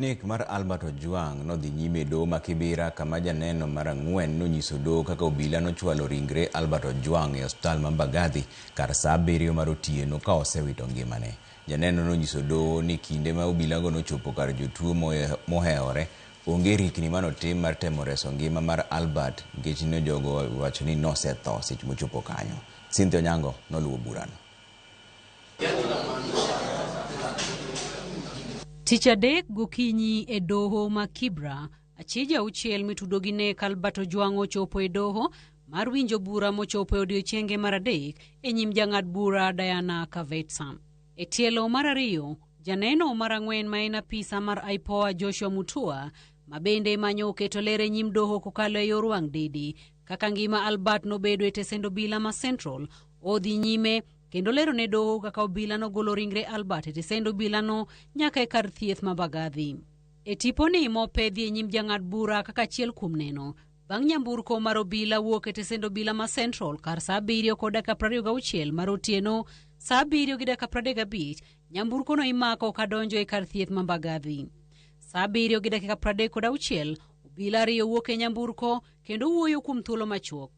Nek mar Albert Ojwang nodhi nyime e doho ma Kibera kama janeno mar ang'wen nonyiso doho kaka obila nochwalo ringre Albert Ojwang e osiptal ma Mbagathi kar saa 7 mar otieno ka osewito ngimane. Janeno nonyiso doho ni kinde ma obilago nochopo kar jotuo mohewore, onge rikni manotim mar temo reso ngima mar Albert nikech ne jogo owacho ni nosetho seche mochopo kanyo. Cynthia Onyango noluwo burano. Tich adek gokinyi e doho ma Kibra, achije auchiel mitudo gi nek Albert Ojwang ochopo e doho mar winjo bura mochopo e odiechienge mar adek e nyim jang'ad bura Diana Kavetsa. E tielo mar ariyo, janeno mar ang'wen ma en apisa mar IPOA Joshua Mutua, ma bende manyo oketo ler e nyim doho kokalo e yor wang' didi kaka ngima Albert nobedo e tesend obila ma Central, odhi nyime kendo lero ne doho kaka obila nogolo ringre Albert e tesend obilano nyaka e kar thieth ma Mbagathi. E tiponi mopedhi e nyim jang'ad bura kaka achiel kuom neno, bang' nyamburko mar obila wuok e tesend obila ma Central kar saa 7:26 mar otieno, saa 7:35, nyamburkono imako kadonjo e kar thieth ma Mbagathi. Saa 7:36, obila ariyo wuok e nyamburko kendo wuoyo kuom thuolo machuok.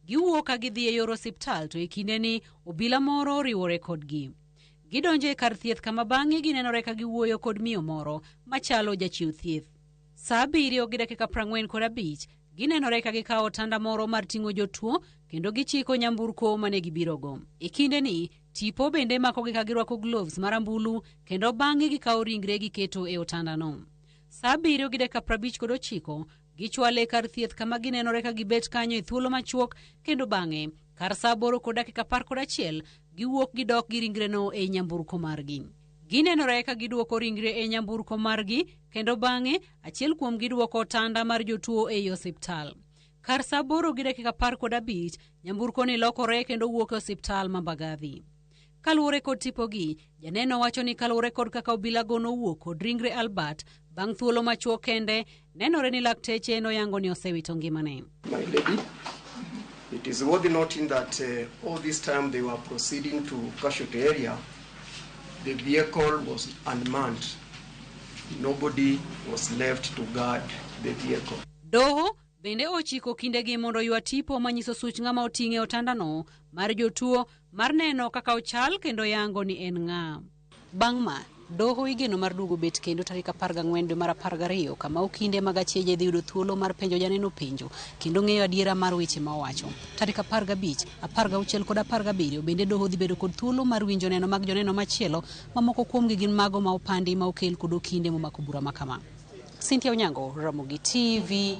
Giwuok ka gidhi e yor osiptal to e kindeni obila moro oriwore kodgi. Gidonjo e kar thieth kama bang'e ginenore ka giwuoyo kod miyo moro machalo jachiw thieth. Saa 7:45 ginenore ka gikawo otanda moro mar ting'o jotuo kendo gichiko nyamburko mane gibirogo. E kindeni tipo bende makogi ka girwako gloves marambulu kendo bang'e gikawo ringre giketo e otandano. Saa 7:59 gichwale kar thieth kama ginenore ka gibet kanyo e thuolo machuok kendo bang'e kar saa 8:11 giwuok gidok gi ringreno e nyamburko margi. Ginenore ka giduoko ringre e nyamburko margi kendo bang'e achiel kuom giduoko otanda mar jotuo ei osiptal. Kar saa 8:15 nyamburko ni lokore kendo wuok e osiptal ma Mbagathi. Kaluwore kod tipogi, janeno wacho ni kaluwore kod kaka obilago nowuok kod ringre Albert bang' thuolo machuok kende, nenore ni lakteche noyango ni osewito ngimane. My lady, it is worth noting that all this time they were proceeding to casualty area, the vehicle was unmanned. Nobody was left to guard the vehicle. Doho bende ochiko kindegi mondo ywa tipo manyiso such ng'ama oting'e otandano mar jotuo mar neno kaka ochal kendo yango ni en ng'a. Bang' ma, doho igeno mar duogo bet kendo tarik 14 dwe mar 12 kama okinde mag acheje dhi yudo thuolo mar penjo janeno penjo kendo ng'eyo adiera mar weche ma owacho. Tarik 15, 16 kod 17 bende doho dhi bedo kod thuolo mar winjo neno mag joneno machielo mamoko kuomgi gin mago ma opandi ma okel kod okinde momako bura ma kama. Cynthia Onyango, Ramogi TV.